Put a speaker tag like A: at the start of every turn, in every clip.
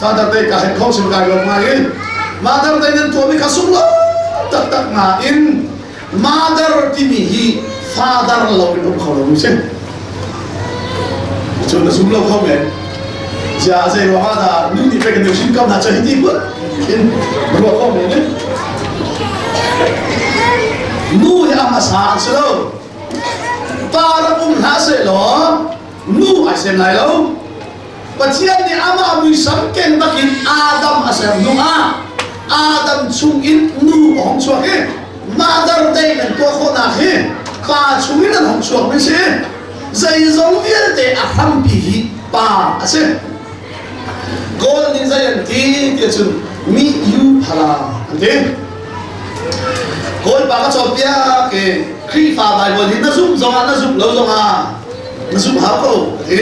A: Father Day ka hen khong sim kai lawm ngai in Mother Day nan tuahmi kha sunglawi taktak nain Mother timi hi father lo in um kho lo mi si. Cu na zum lo kho men. Zia zei ruang ah dah nu nih pek kan hrin ko hna cu hi ti put in ruah kho men eh. Nu hi a hmasa an si lo. Pa rak um hlah seh law nu ai sem lai lo. Pathian nih amah muisam ken bakin Adam a ser hnu ah Adam chung in nu a hung chuak i Mother Day nan tuah khawhnak hi pa chung in an hung chuak mi si. Zeizong vialte a hrampi hi pa a si. Kawl nih zei an ti ti ahcun mi yu phala an ti. Kawl pa ka cawnpiak i Khrihfa Bible hi na zumh zongah na zumh lo zongah na zumh hau ko a ti.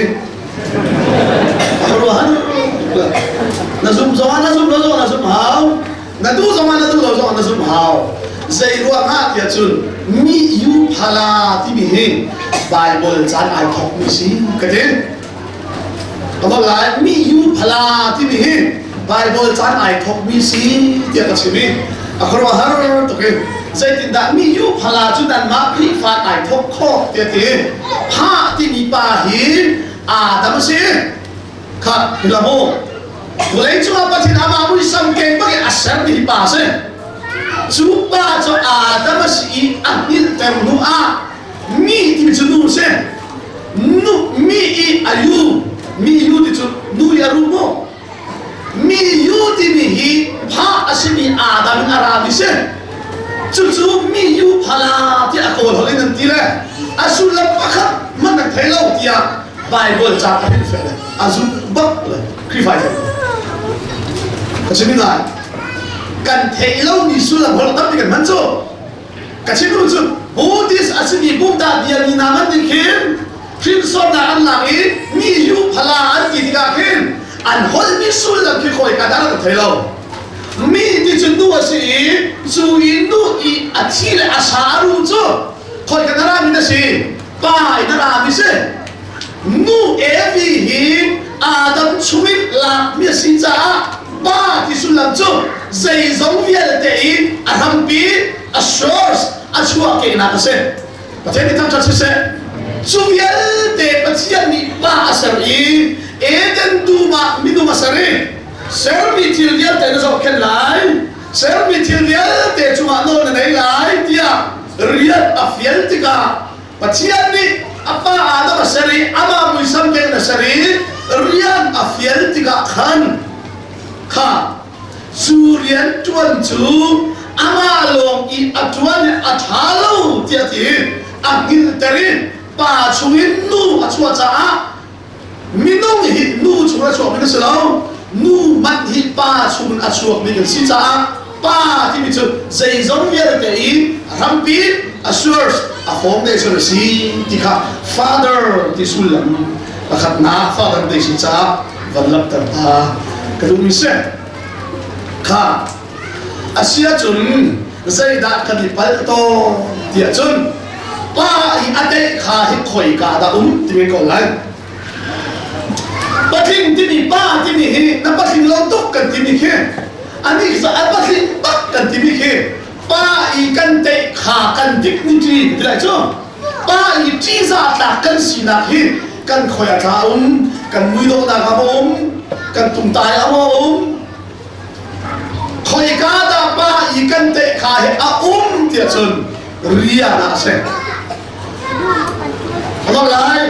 A: Na zum zongah na zum lo zongah na zum hau. Na duh zongah na duh lo zongah na zum hau. Zei ruangah tiah cun mi yu phala timi hi Bible caan ai thawk mi si ka ti. Ka bak lai mi yu phala timi hi Bible caan ai thawk mi si tiah ka chim i a khuaruahhar tuk i zeitindah mi yu phala cu nanmah Khrihfa ai thawk khawh tiah ti pha timi pa hi Adam a si kha hilamu vawlei cungah Pathian amah muisam keng bak in a sermi hi pa a si cu pa cu Adam a si i a hngilhter hnu ah mi timi cu nu a si nu mi i a yu mi yu ti cu nu i a ru mu Mi yu timi hi pha a simi Adam in a rami si. Cucu mi yu phala tiah a kawl holh in an ti le a sullam pakhat hmanh nan thei lo tiah Bible ca a hrilhfiah le a zumh bak le Khrihfa thei. Ka chim lai. Kan theih lomi sullam holh tampi kan hman cu. Ka chim cu Buddhist a simi Buddha bia mi hna man nih khin hrinsornak an lak i mi yu phala an ti tikah khin an holhmi sullam khi khawika dah kan thei lo mi ti cu nu a si i cu i nu i a thi le a sa a ru cu khawika na rami na si pa in a rami si nu Evi hi Adam chungin lakmi a si caah pa ti sullam cu zeizong vialte i a hrampi a source a chuahkehnak a si Pathian nih thangṭhat siseh. Cu vialte Pathian nih pa a ser i Eden dum ah minung a ser i sermi thil vialte na zohkhenh lai, sermi thil vialte cungah nawl na nei lai tiah rian a fial tikah Pathian nih a pa Adam a ser i amah muisam keng a ser i rian a fial tikah khan kha Cu rian ṭuan cu amah lawng i a ṭuan i a ṭha lo tiah ti a hngilhter i pa chungin nu a chuah caah minung hi nu chung a chuakmi kan si lo nu hmanh hi pa chungin a chuakmi kan si caah pa timi cu zeizong vialte i hrampi a source a foundation a si ti kha father ti sullam pakhatnak father te si caah van langhter ta ka duhmi si kha a si ahcun zeidah kan i palh tawn tiah cun pa i a deih kha hi khoika dah um timi ko lai patling timi pa timi hi na patling lo tuk kan timi khi anih cu a patling bak kan timi khi pa i kan deih kha kan dignity ti lai cu Pa i ṭihzah tlak kan sinak hi kan khoi a tla um, kan muidawhnak a um, kan tungtai a um. Khoika dah pa i kan teh kha hi a um tiah cun rian ah a si. Ano lai?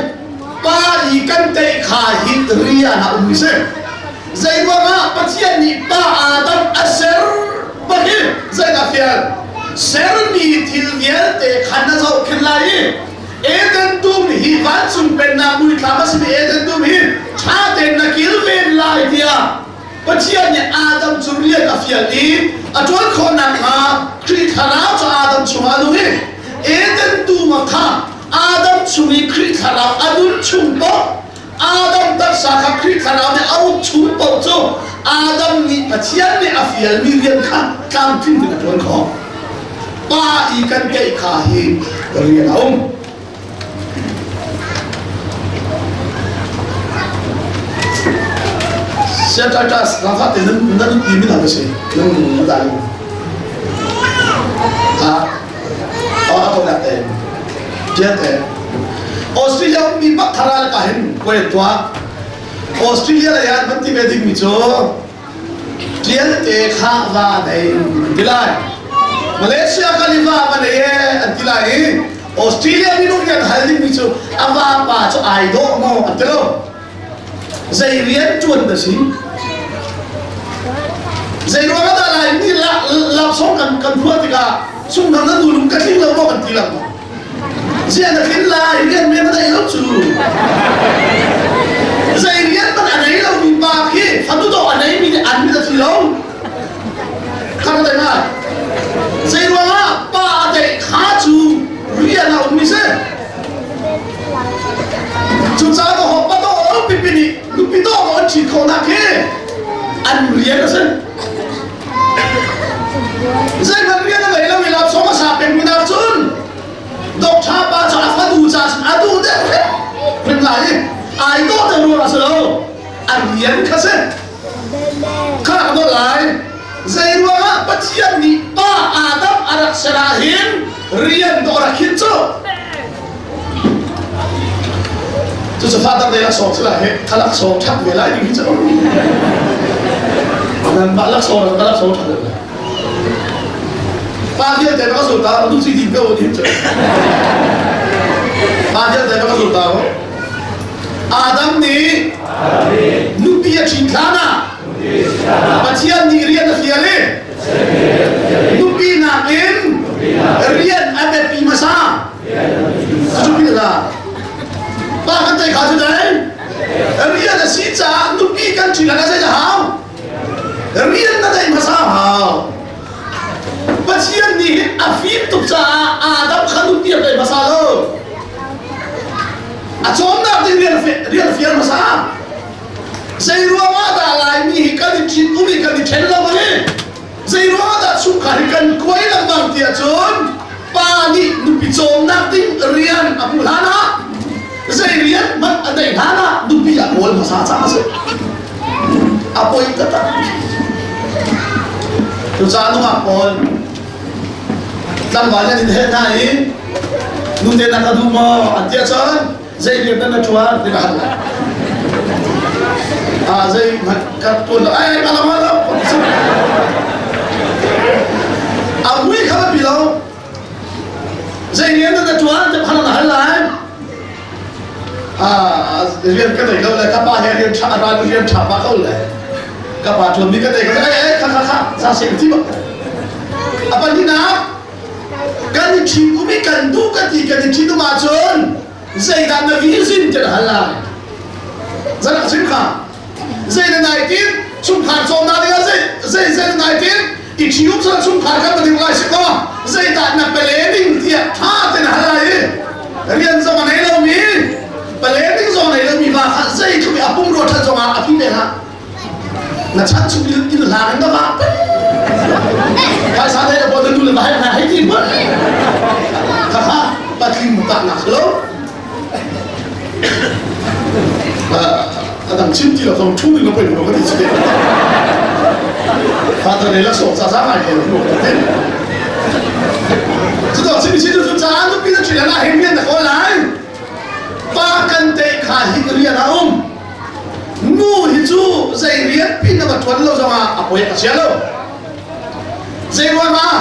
A: Pa i kan teh kha hi rian ah um si. Zeiruangah Pathian nih pa Adam a ser bangin zeidah fial? Sermi thil vialte khan na zohkhenh lai i Eden dum hi vancung pennak muithlam a simi Eden dum hi ṭha tein na kilven lai tiah Pathian nih Adam cu rian a fial i a ṭuan khawh nakhnga Khrih thlarau cu Adam chungah a nung i Eden dum ah kha Adam chung i Khrih thlarau a nun chung paoh Adam taksa kha Khrih thlarau nih a uk chung paoh cu Adam nih Pathian nih a fialmi rian kha tlamtling in a ṭuan khawh. Pa i kan keih kha hi rian a um. Siaṭaṭas zaangfah te nan nan ti min a si nan nan dai. Ha a ko nak te. Tian te. Australia mi bak thara ka hin koi tua. Australia le yan van ti ve ding mi cu tial te kha va nei ti lai. Malaysia kaliva va nei e an ti lai i Australia minung nih an hal ding mi cu a va pa cu ai dawh maw an ti lo. Zei rian ṭuan na si? Zei ruang ah dah Laimi laksawng kan kan phuah tikah sungdang na nulung ka tling lo maw kan ti lengmang. Ziah na tlin lai rian men a nei lo cu. Zei rian man a nei lomi pa khi fanu dawh a neimi nih an mit a thi lo. Kha ka dai ngai. Zei ruangah pa a deih kha cu rian a ummi si. Cucaah ka haw pa dawh lo pipi nih nupi dawh lo an ṭhit khawhnak hi an rian a si. Zeihmanh rian a ngei lo i laksawng a sa pengmi nak cun doctor pa cu a fanu ca cun a duh deuh hrim lai i ai dawh deuh ruang a si lo a rian kha si. Kha ka dawh lai. Zei ruangah Pathian nih pa Adam a rak ser ah hin rian dawh rak hin cu. Cucu father day laksawng si lai he kha laksawng ṭhat ve lai ding hi cu. Nanmah laksawng ka laksawng ṭhat ve. Pa vialte na ka zul ta nu si din ko ni cu. Pa vialte na ka zul ta Adam nih nupi a ṭhit hlan ah Pathian nih rian a fial i nupi nakin rian a biapi hmasa. Cucu la. Pa kan tei kha cu dai. Rian a si caah nupi kan ṭhi hlan ah zei dah hau? Rian na neih hmasa hau. Pathian nih a fim tuk caah Adam kha nupi a pe hmasa lo. A cawnnak ding rian rian fial hmasa. Zei ruangah dah Laimi hi kan i ṭhit um i kan i ṭhen lo hi? Zei ruangah dah chungkhar hi kan kuai lengmang ti ahcun pa nih nupi cawmnak ding rian a hmuh hlan ah zei rian hmanh a neih hlan ah nupi a kawl hmasa caah a si. A poi taktak. Cucaah nungak pawl tlangval an in heh hna i nute na ka duh maw an ti ahcun zei rian dah na ṭuan ti ka hal lai. Ah zei hmanh ka ṭuan lo ai ka lam lo. A mui kha pi lo. Zei rian dah na ṭuan ti kha na hal lai. Ah rian ka nei lo le ka pa he rian ṭha ral rian ṭha pa ko le. Ka pa ṭuan mi ka nei ko ai ai kha kha kha za se ti ba. A pahnihnak kan i ṭhit um i kan duh ka ti kan i ṭhit um ahcun zeidah na vision ti na hal lai zan chim kha zei na nai tin chungkhar cawmnak ding ah zei zei zei na nai tin i ṭhi um cun chungkhar kan ding lai si ko zeidah na pale ding tiah ṭha te na hal lai i rian zong a nei lomi pale ding zong a nei lomi va kha zei tluk i a pumrua ṭhat zong ah a phi pe hlah Na chan chung in in hlang in na vah phaisa dei na bawi nu le va hei hei ti hmanh kha patling tak nak lo a dang chim ti lo thong thu ding na poi lo ka ti chi father ne la so cha cha ngai ko lo te chu to chim chi chu cha nu pi na chi la hin rian na ko lai pa kan te kha hi rian a um Nu hi cu zei rian pin na va ṭuan lo zongah a poi a chia lo. Zei ruangah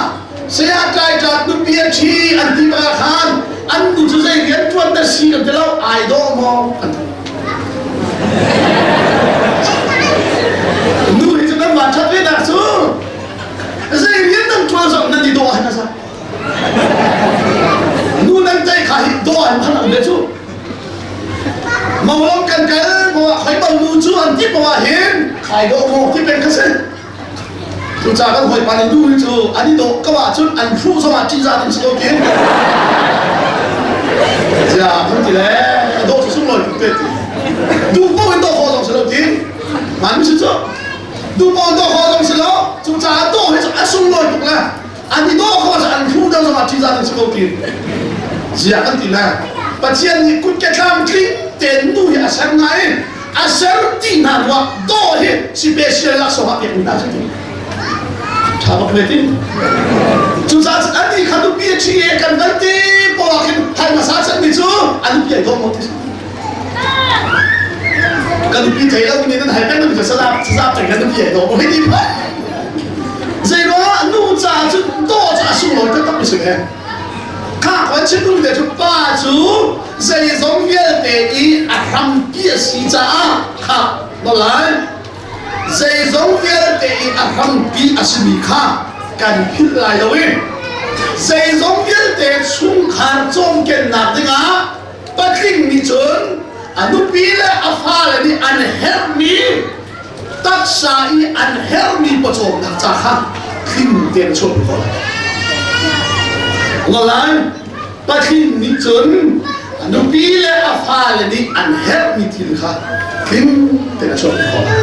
A: saya tlai tlak nupi a ṭhi an ti bak ah khan an nu cu zei rian ṭuan na si kan ti lo ai dawh maw an ti. Nu hi cu nan van ṭhat ve nak cu zei rian nan ṭuan zong nan i dawh han a sa. Nu nan tei kha hi dawh an phan ang le cu. Mawlong kan kal maw hoi bang nu cu an ti maw hin khai dawh maw ti peng kha si. Cucaah kan hawipa nih nu hi cu an i dawh ko ahcun an hruh zong ah ṭihzah ding si ko ti. Zia kan ti le dawh cu sunglawi tuk te ti. Duh paoh in dawh khawh zong si lo ti. Man si cu. Duh paoh in dawh khawh zong si lo. Cucaah dawh hi cu a sunglawi tuk le an i dawh kho an hru deuh zong ah ṭihzah ding si ko ti zia kan ti le Pathian nih kutke tlamtling tein nu hi a ser nain A ser ti hna ruah dawh hi special laksawng ah pek mi hna si ti. Tha bak ve ti. Cucaah cun an ti kha nupi a ṭhi e kan van ti poah khin hai hmasa chan mi cu an nupi ai dawh maw ti. Kan nupi thei lo mi nan hai peng mi saza saza peng kan nupi ai dawh maw hi ti phai. Zeiruangah nu caah cun dawh cu a sunglawi taktak mi si ve. Kha kan chim duhmi te cu pa cu zeizong vialte i a hrampi a si caah kha lai zeizong vialte i a hrampi a simi kha kan philh lai lo i zeizong vialte chungkhar cawmkennak dingah patling nih cun a nupi le a fale nih an herhmi taksa i an herhmi pawcawmnak ca kha tling tein a chuahpi khawh lai. Lai patling nih cun a nupi le a fale nih an herhmi thil kha tling tein a chuahpi khawh lai.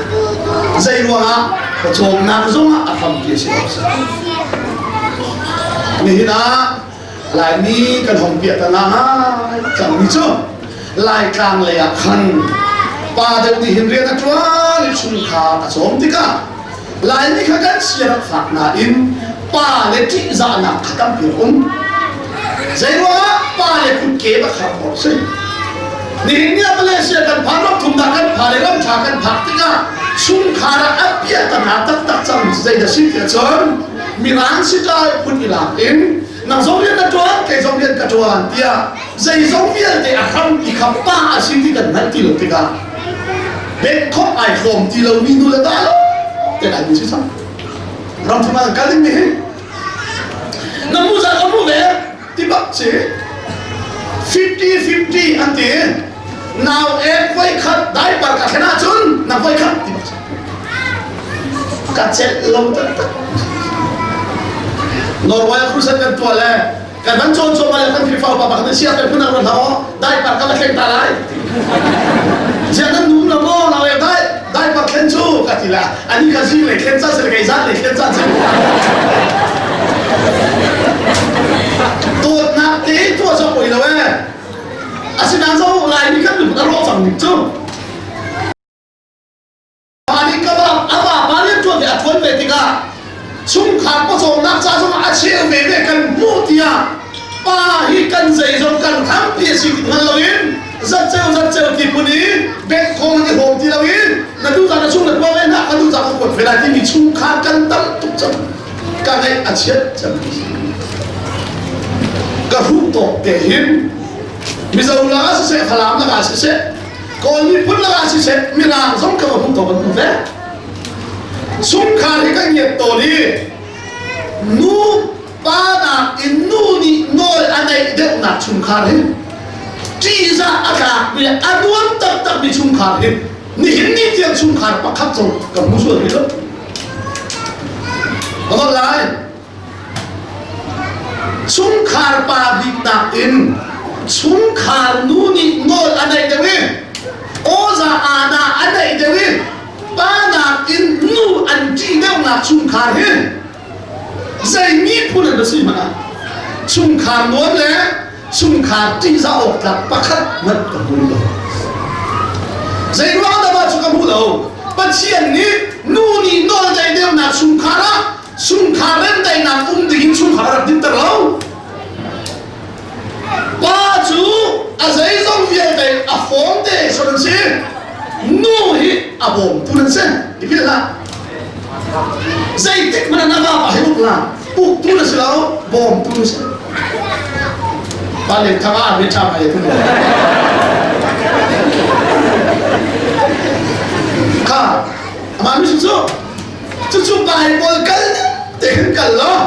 A: Zei ruangah pawcawmnak zongah a hrampi a si lo. Nihin ah Laimi kan hong piah ta ngai cangmi cu Laitlang lei ah khan pa deuh nih hin rian a ṭuan i chungkhar a cawm tikah Laimi kha kan sia rak fak nain pa le ṭihzahnak kha tampi a um. Zeiruangah pa le kutke a khar awk si. Nihin ni ah Malaysia kan phan ram thumnak kan phan i ram ṭha kan phak tikah chungkhar ah a piah tana taktak cang zei dah si tiah cun Mirang sitai phun i lak in nang zong rian na ṭuan kei zong rian ka ṭuan tiah zeizong vialte a hrampi kha pa a si ti kan hngalh ti lo tikah benkhawp ai hrawm ti lomi nu le va lo te lai mi si cang ram thum ah kal ding mi hi na mu zat a mu ve ti bak si 50 50 an ti nau ek voi khat diaper ka thlen ahcun na voi khat ti bak si ka celh lo taktak Norway crusade kan tuah le kan van cawn cuahmah le kan Khrihfa upa pakhat nih siang kan phun ron hlah diaper ka va thleng ta lai ziang nan num lo maw nau e dai diaper thlen cu ka ti la ani ka zing lei thlen caan se kei zan lei thlen caan se dawtnak te tuah zawk poi lo e asinain zo lai mi kan lung a rawh cang ning cu Pa nih ka va a vapa nih ṭuan ve a ṭuan ve tikah chungkhar pawcawmnak ca zongah a cheu ve ve kan hmuh tiah pa hi kan zeizong kan hrampi a si ti hngal loin zatceu zatceu ti phun i bengkhong an i hawm ti loin na duh zat na chung na tuah ve hna ka duh zat ka kuat ve lai timi chungkhar kan tam tuk cang ka ngaih a chiat cang ka hruh tawk te hin Mizo lakah siseh Falam lakah siseh Kawl miphun lakah siseh Mirang zong ka va hmu tawk an hmu ve. Chungkhar hi kan ngiat tawn i nu pa nak in nu nih nawl a neih deuhnak chungkhar hi ṭihzah a tlakmi le a nuam taktakmi chungkhar hi nihin ni tiang chungkhar pakhat zong ka hmu sual rih lo. Ka lai. Chungkhar pa bik nakin chungkhar nu nih nawl a neih deuh i awza ana a neih deuh i pa nakin nu an ṭih deuhnak chungkhar hi zei miphun an va si hmanh ah chungkhar nuam le chungkhar ṭihzah awk tlak pakhat hmanh ka hmu lo. Zei ruang dah mah cu ka hmu lo? Pathian nih nu nih nawl neih deuhnak chungkhar ah chungkhar remdaihnak um dingin chungkhar a rak dinter lo. Pa cu a zeizong vialte a fawm te son an si. Nu hi a bawmtu nan si. I philh hlah. Zeitik hmanh ah na vapa hi uk la. Uktu na si lo, bawmtu na si. Pa le thang ah mi ṭha ngai tu. Kha, amah mi cu Cucu Baibal kal te hin kal law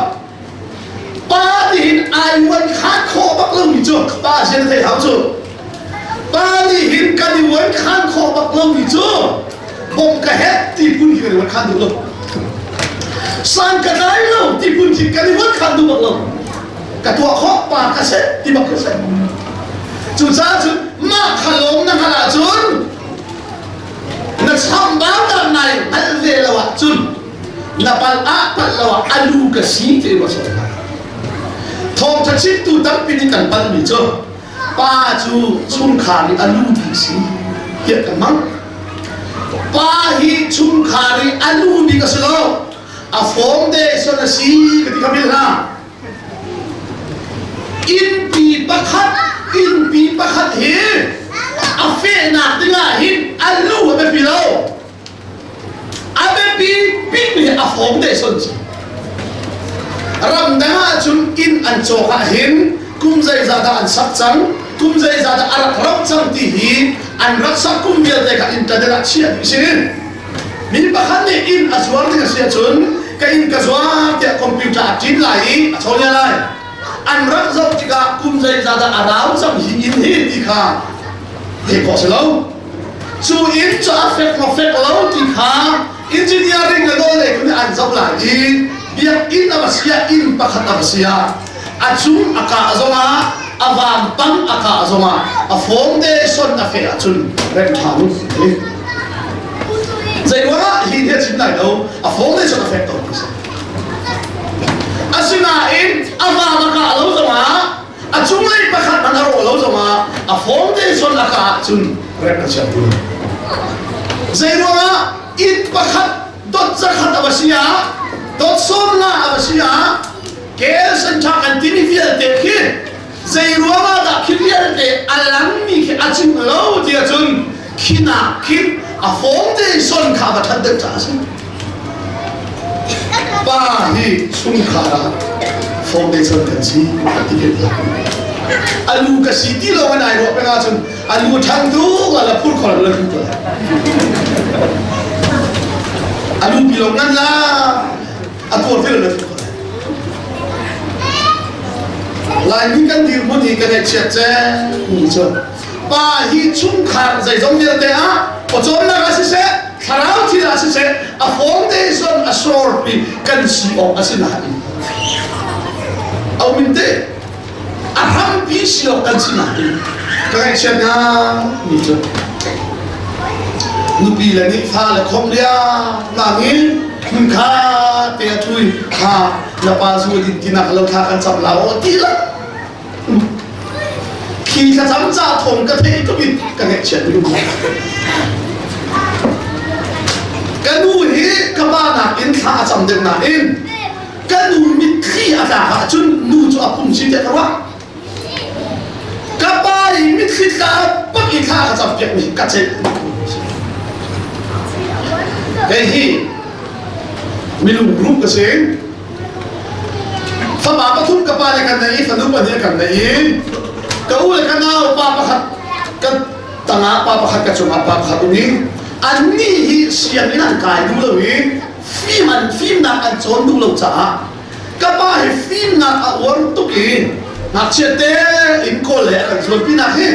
A: pa nih hin ai uan khan khawh bak lomi cu pa sin thei hau cu pa nih hin kan i uan khan khawh bak lomi cu bom ka het ti phun khi kan i uan khan duh lo san ka tlai lo ti phun khi kan i uan khan duh bak lo ka tuah khawh pa ka se ti bak ka se cucaah cun mah kha lawm na hngalh ahcun Na chambaunak nai hngalh ve lo ahcun na palh ah palh lo ah a lu ka si ti ruah sawh hlah. Thawngṭha chimtu tampi nih kan palhmi cu pa cu chungkhar nih a lu bik si tiah kan hmang. Pa hi chungkhar i a lu bik a si lo. A foundation a si ka ti kha bil hna. Innpi pakhat innpi pakhat hi a fehnak dingah hin a lu a biapi lo. A biapi bikmi hi a foundation si. Ramdang ahcun inn an cawk ahhin kum zeizah dah an sak cang, kum zeizah dah a rak rauh cang ti hi an rak sak kum vialte kha internet ah chiah dih si. Mi pakhat nih inn a zuar ding a si ahcun ka inn ka zuar tiah computer a ṭin lai i a chawn lai. An rak zoh tikah kum zeizah dah a rau cang hi inn hi ti kha theih khawh si lo. Cu inn cu a fek maw fek lo ti kha engineering le nawlneitu nih an zoh lai i biakinn a va si ah inn pakhat a va si ah a cung a kah zongah a vampang a kah zongah a foundation a feh ahcun remh ṭha nu ti. Zei ruangah hi hi a chim lai lo a foundation a fek ko ti si. Asinain a vam a kah lo zongah a cunglei pakhat hmanh a rawh lo zongah a foundation a kah ahcun rem a chiah ti zei ruangah inn pakhat dot zakhat a va si ah dot sawmnga a va si ah kel sentha kan timi vialte khi zei ruangah dah khi vialte a langmi khi a chim lo ti ahcun khinak khin a foundation kha va that deuh caah a si Pa hi chungkhar ah foundation kan si ti ke a lu ka si ti lo in ai ruah peng ahcun a lu ṭhan tu la phur khol la thu ko a lu pi lo ngan la a tuar ti lo la thu ko Laimi kan dirhmun hi kan chiat ce mi cu pa hi chungkhar zeizong vialte ah pawcawmnak ah siseh thlarau thil ah siseh a foundation a sorpi kan si awk a si nain aumin te a hrampi si awk kan si nain ka ngaihchiat nga mi cu nupi le nih fa le khom riangmang in hmunkha te a thui kha na pa zu din tinak lo thla kan cam la o ti la Khi thlacam ca thawng ka theih tuk in ka ngaihchiat tuk. Ka nu hi ka pa nakin thla a cam deuh nain ka nu mitthli a tlak ahcun nu cu a phung si tiah ka ruah. Ka pa i mitthli tla bak i thla ka cam piak mi ka ceih. Kei hi minung rum ka si. Fapa pathum ka pa le kan nei i fanu pahnih kan nei i ka u le ka nau pa pakhat ka tangah pa pakhat ka cungah pa pakhat um i annih hi sianginn an kai duh lo i fim an fimnak an cawn duh lo caah ka pa hi fimnak a uar tuk i ngakchia te in kawl le a kan zuanpinak hi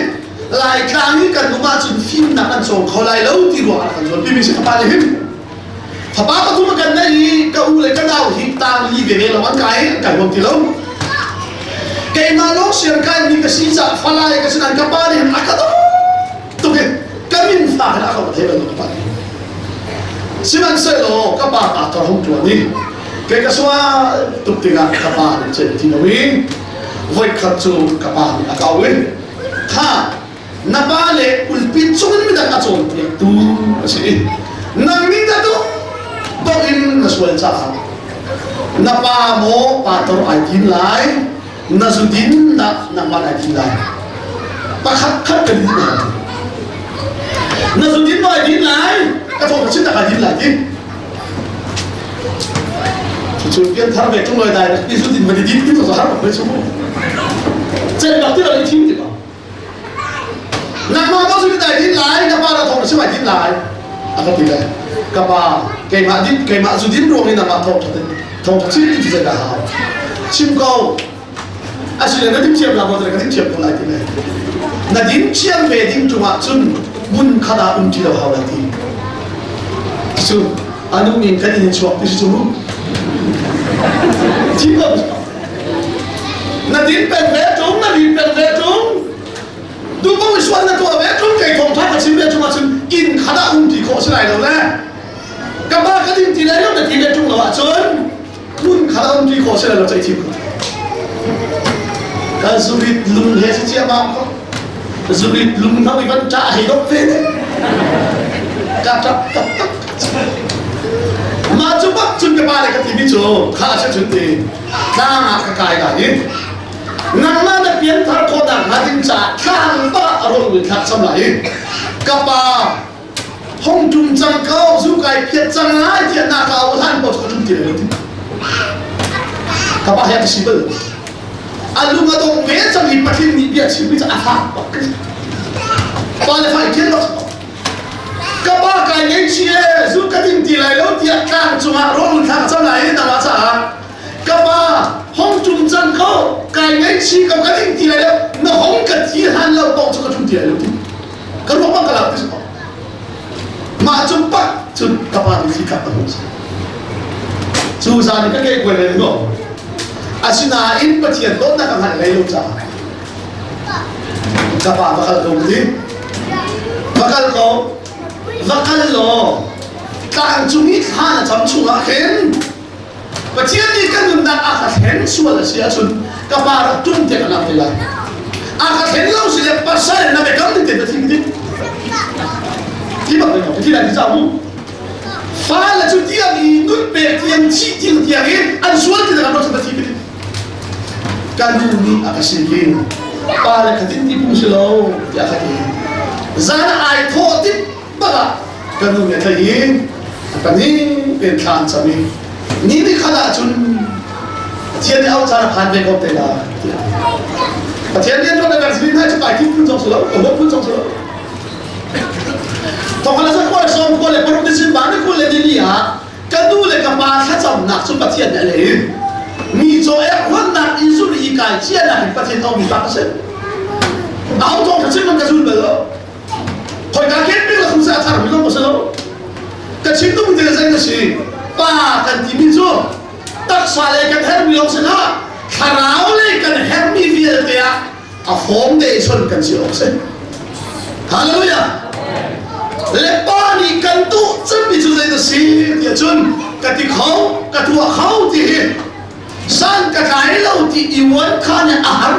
A: Laitlang i kan um ahcun fimnak an cawng kho lai lo ti ruangah a kan zuanpi mi si ka pa nih hin Fapa pathum a kan neih i ka u le ka nau hi tang li veve lawng an kai an kai huam ti lo. Keimah lawng sian kai mi ka si caah falai ka si nain ka pa nih a ka dawt tuk i ka min fa hin a ka thei bal lo ka pa nih. Sihmanhsehlaw ka pa pa tor hung ṭuan i kei ka sual tuk tikah ka pa nih cen ti lo i voikhat cu ka pa nih a ka au i kha na pa le pulpit cungin midang a cawnpiaktu a si i nang nih na duh bang in na sual caah na pa maw pastor ai tim lai na zudin dah nangmah ai tim lai pakhat khat kan din lai na zudin maw ai din lai ka thawng ka chin tak ai din lai ti Cucu pianthar ve ṭung loi dai ni zudin va di din ti to har bak ve chu mu cel bak ti lo i thim ti ba Nangmah maw cu dai din lai, na pa na thawng na chim ai din lai. A ka ti le, ka pa, keimah din, keimah zu din ruang in nangmah thawng ṭha thawng ṭha chin ti zei dah hau. Chim ko. Asile na din thiam la maw ka din thiam ko lai ti le. Na din thiam ve ding cungah cun mun khat ah um ti lo hau lai ti. Cu anu in kan in chuak ti si cu mu. Chim ko. Na din peng ve ṭung, na din peng ve ṭung. Duhpaoh i sual na tuah ve ṭung, kei thawngṭha ka chim ve ṭung ahcun inn khat ah um ti khawh si lai lo le. Ka pa ka din ti lai lo na ti ve ṭung lo ahcun hmun khat ah um ti khawh si lai lo ceih thim ko. Ka zurit lung he si ciammam ko. Zurit lung hna i van ṭah hei dok ve ne. Ka ṭap taktak. Mah cu bak cun ka pa le ka timi cu kha a si cun ti tlang ah ka kai lai i nangmah na pianthar khawhnak hnga ding caah tlang bak a rawn ui thlak cham lai i ka pa hong ṭum cang ko zu kai phiat cang lai tiah na ka au hlan paoh cu ka ṭum ti lo ti ka pa he ka si bal. A lung a dong ve cang i Pathian nih bia chimmi cu a fak bak. Pa le fa i ṭhial bak. Ka pa kai ngei e zu ka ding ti lai lo tiah tlang cungah rawl thlang cang lai nangmah caah ka pa hong ṭum cang ko, kai ngaihchih ko, ka ding ti lai lo, na hong ka thi hlan lo paoh cu ka ṭum ti lai lo ti ka ruak bang ka lak ti. Mah cu pak cun ka pa nih thli ka hmu. Cu zan i ka ke kuai le no. Asinain Pathian dawtnak ka hngalh hlei lo caah ka pa va kal ko ti va kal ko, va kal law tlang cung i thla na cam chungah khin Pathian nih kan nunnak a ka thlen sual a si ahcun ka pa rak tum te ka lak te lai. A ka thlen lo si le pasal na biakam ning te na thim ding. Ti bak le ti lai ti ca mu. Fa le cu tiang i nun pek tiang thih tiang tiang in an sual ti na kan rak thi ding. Ka nu nih a ka sin pa le khatin ti pung si lo tiah ka ti. Zan ai thawh tik bak ah ka nu nih a theih i a panih tein thla an cam i ni ni khat ah cun Pathian nih auh caan a phan ve ko te la tiah Pathian nih an tuan kan sin hai cu kai thim phun zong si lo, ka huat phun zong si lo. Thawng la zakua le 96 December ni 24 ah ka nu le ka pa thlacamnak cu Pathian nih a leh i mi caw ek huatnak in zul i kai cianak in Pathian aumi bak a si. Aho thawng ka chim man ka zul bal lo. Khoika khen bik la sa thar mi lo si lo. Ka chim tung te zei na si. Pa kan timi cu taksa le kan hermi lawng si hlah, thlarau le kan hermi vialte ah a foundation kan si awk si. Hallelujah. Le pa nih kan duh cemmi cu zei na si tiah cun ka ti kho, ka tuah kho ti hi san ka tlai lo ti i uan kha nih a har.